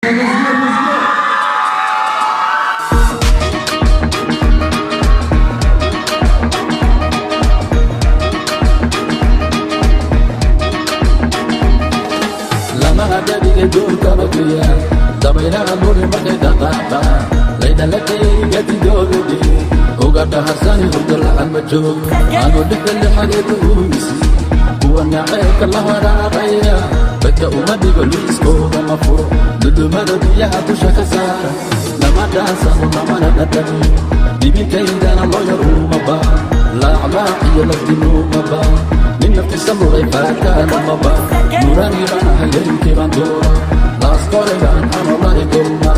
Let's go, let's go. Lamaha dhabiga duurkaba ku yaal, dabaylaha luli markay dhaqaaqa, laydhalakaygatidoogadhi uga dhaharsani, hurdo la'an ma joogo anu dhexda lixadeeda uumisi. Kuwa naceebka la waraaqaya dadka uma dhigo, liiskooda ma furo. Dudumada biyaha dusha ka saara lama dhaansano, lamana dhadhamiyo. Dhibintaydana looyar uma baa, laaclaac iyo lafdinuuma baa. Nin naftisa luray faakaana baa, nurani baan ahay, baan doora, Laasqoray baan anolay kulma,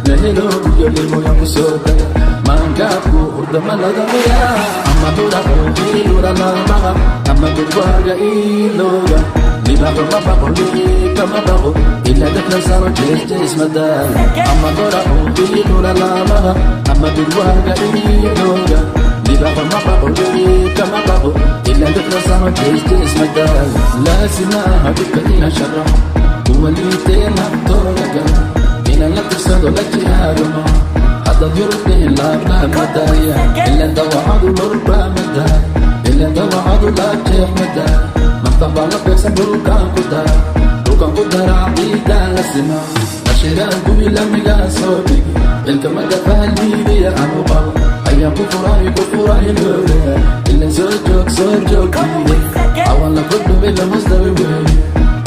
naheloob iyo limoyan ku soo daya, maangaabku hurdama ladamaya. Ama dhuraco ilura laamaha, ama durwaaga ilooga. Libaaxu ma baqo, liibka ma baqo, ilaa dadka sano jeesjees madaal. Ama dhuraco ilura laamaha, ama durwaaga ilooga. Libaaxu ma baqo, liibka ma baqo, ilaa dadka sano jeesjees madaal. Laasimaha dhibka inaan sharaxo, kuwa liitee naftooda gala inaan la tirsado, la jihaadamo. Haddaad yurubdhihin laablaha madaaya, ilan dawacadu lurba madaay, ilan dawacadu laabjeex madaay. Naftan baa la beegsan, dhulkaan ku dara, dhulkaan ku daraa, ciidaan la simaa, qashiraan gubi, lamigaa soo dhigi. Cilka magafaha Liibiya anu qabo ayaan ku furay, ku furay loola. Ilan soo joog, soo joog diiday, awan la kordhubay, lamusdawi weeye.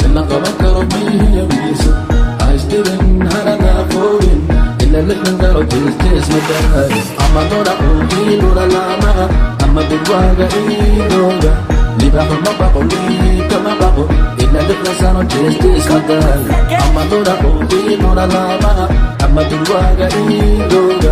Ila qaban karo mihiyo miiso, haysdhibin, hana naafoogin, ila 60 garo jeesjees madaay. Ama dhoraco ilura laamaha, ama durwaaga ilooga. Libaaxu ma baqo, liibka ma baqo, ilaa 60 sano jeesjees madaay. Ama dhoraco ilura laamaha, ama durwaaga ilooga.